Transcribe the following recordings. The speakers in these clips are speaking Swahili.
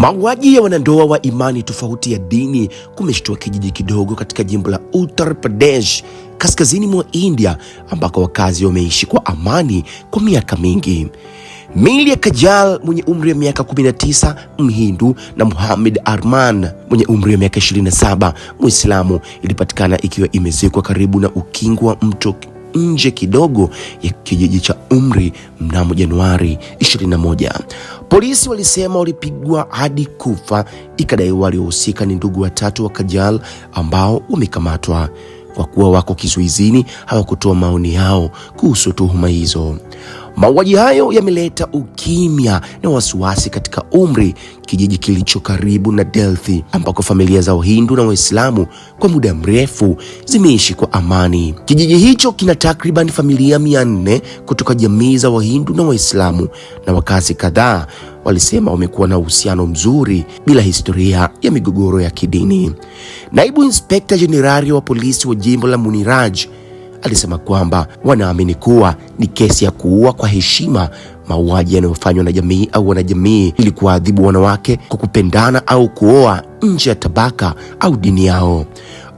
Mauaji ya wanandoa wa imani tofauti ya dini kumeshtua kijiji kidogo katika jimbo la Uttar Pradesh kaskazini mwa India ambako wakazi wameishi kwa amani kwa miaka mingi. Miili ya Kajal mwenye umri wa miaka 19 Mhindu na Muhammad Arman mwenye umri wa miaka 27 Muislamu ilipatikana ikiwa imezikwa karibu na ukingo wa mto nje kidogo ya kijiji cha Umri mnamo Januari 21. Polisi walisema walipigwa hadi kufa, ikadaiwa waliohusika ni ndugu watatu wa Kajal ambao wamekamatwa. Kwa kuwa wako kizuizini, hawakutoa maoni yao kuhusu tuhuma hizo. Mauaji hayo yameleta ukimya na wasiwasi katika Umri, kijiji kilicho karibu na Delhi, ambako familia za Wahindu na Waislamu kwa muda mrefu zimeishi kwa amani. Kijiji hicho kina takriban familia 400 kutoka jamii za Wahindu na Waislamu, na wakazi kadhaa walisema wamekuwa na uhusiano mzuri bila historia ya migogoro ya kidini. Naibu Inspekta Jenerali wa polisi wa jimbo la Muniraj alisema kwamba wanaamini kuwa ni kesi ya kuua kwa heshima, mauaji yanayofanywa na jamii au wanajamii ili kuwaadhibu wanawake kwa kupendana au kuoa nje ya tabaka au dini yao.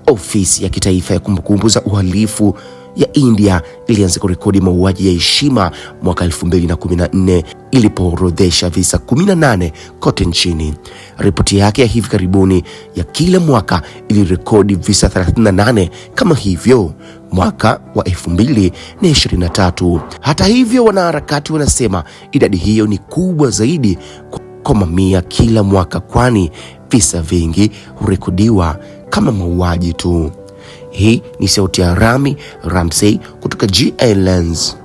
Ofisi ya kitaifa ya kumbukumbu za uhalifu ya India ilianza kurekodi mauaji ya heshima mwaka 2014 ilipoorodhesha visa 18 kote nchini. Ripoti yake ya hivi karibuni ya kila mwaka ilirekodi visa 38 kama hivyo mwaka wa 2023. Hata hivyo, wanaharakati wanasema idadi hiyo ni kubwa zaidi kwa mamia kila mwaka, kwani visa vingi hurekodiwa kama mauaji tu. Hii ni sauti ya Rami Ramsey kutoka GA Lens.